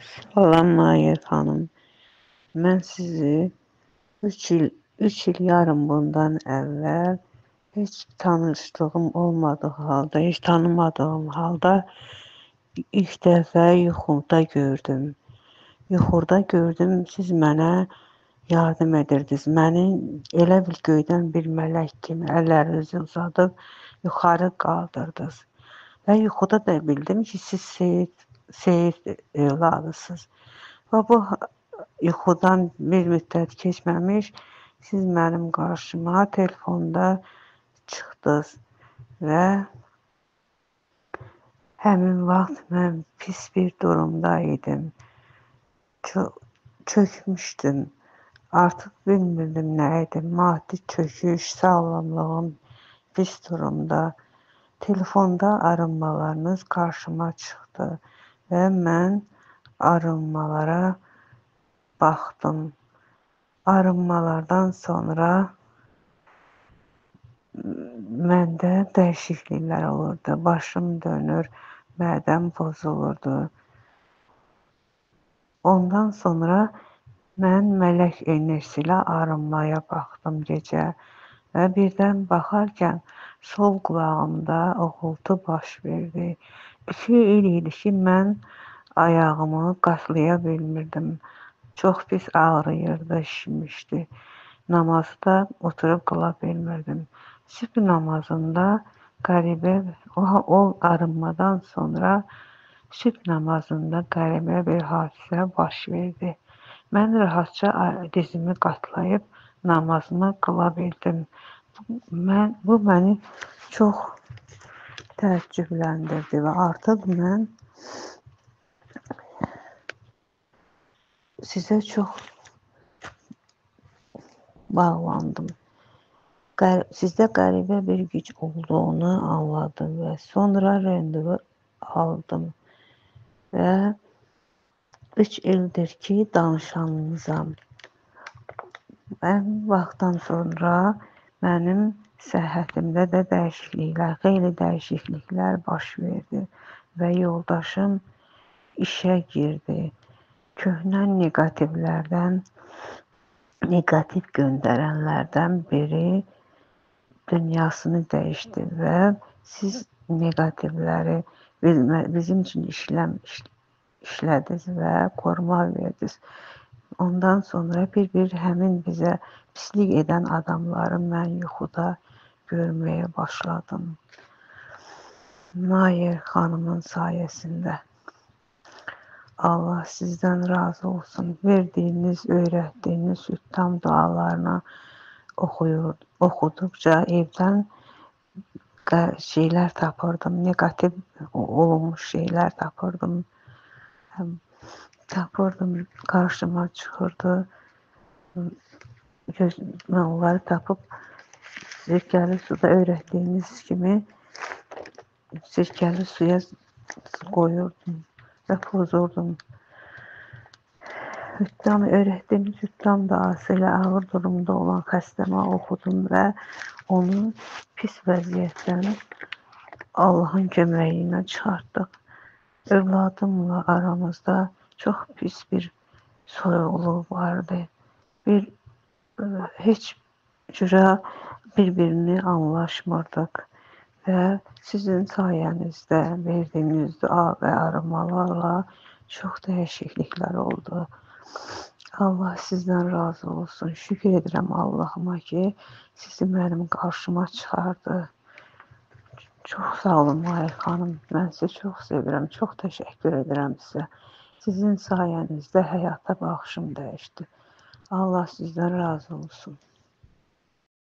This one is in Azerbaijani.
Salam Nair xanım. Mən sizi 3 il, 3 il yarım bundan əvvəl heç tanışdığım olmadığı halda, heç tanımadığım halda ilk dəfə yuxumda gördüm. Yuxuda gördüm, siz mənə yardım edirdiniz. Məni elə bil göydən bir mələk kimi əllərinizi uzadıb yuxarı qaldırdınız. Və yuxuda da bildim ki, siz Seyid övladısınız. Və bu yuxudan bir müddət keçməmiş siz mənim qarşıma telefonda çıxdınız və həmin vaxt mən pis bir durumda idim. Çökmüşdüm. Artıq bilmirdim nə idim. Maddi çöküş, sağlamlığım pis durumda. Telefonda arınmalarınız qarşıma çıxdı və mən arınmalara baxdım. Arınmalardan sonra məndə dəyişikliklər olurdu. Başım dönür, mədəm pozulurdu. Ondan sonra mən mələk enerjisi ilə arınmaya baxdım gecə və birdən baxarkən sol qulağımda uğultu baş verdi. 2 il idi ki, mən ayağımı qatlaya bilmirdim. Çox pis ağrıyırdı, şişmişdi. Namazı da oturub qıla bilmirdim. Sübh namazında qəribə, o arınmadan sonra sübh namazında qəribə bir hadisə baş verdi. Mən rahatca dizimi qatlayıb namazımı qıla bildim. Bu məni çox təəccübləndirdi və artıq mən sizə çox bağlandım. Sizdə qəribə bir güc olduğunu anladım və sonra randevu aldım və 3 ildir ki, danışanınızam. Mən vaxtdan sonra mənim səhhətimdə də dəyişikliklər, xeyli dəyişikliklər baş verdi və yoldaşım işə girdi. Köhnə negativlərdən, negativ göndərənlərdən biri dünyasını dəyişdi və siz negativləri bizim üçün işlədiniz və qoruma verdiniz. Ondan sonra bir-bir həmin bizə pislik edən adamları mən yuxuda görməyə başladım. Nair xanımın sayəsində. Allah sizdən razı olsun. Verdiyiniz, öyrətdiyiniz südtam dualarını oxuduqca evdən şeylər tapırdım, negativ olunmuş şeylər tapırdım. Qarşıma çıxırdı. Mən onları tapıb sirkəli suda öyrətdiyiniz kimi sirkəli suya qoyurdum və pozurdum. Öyrətdiyimiz hüttam duası ilə ağır durumda olan xəstəmə oxudum və onu pis vəziyyətdən Allahın köməyi ilə çıxartdıq. Övladımla aramızda çox pis bir soyuqluq vardı. Heç cürə bir-birini anlaşmırdıq və sizin sayənizdə verdiyiniz dua və arınmalarla çox dəyişikliklər oldu. Allah sizdən razı olsun. Şükür edirəm Allahıma ki, sizi mənim qarşıma çıxardı. Çox sağ olun Nair xanım. Mən sizi çox sevirəm. Çox təşəkkür edirəm sizə. Sizin sayənizdə həyata baxışım dəyişdi. Allah sizdən razı olsun.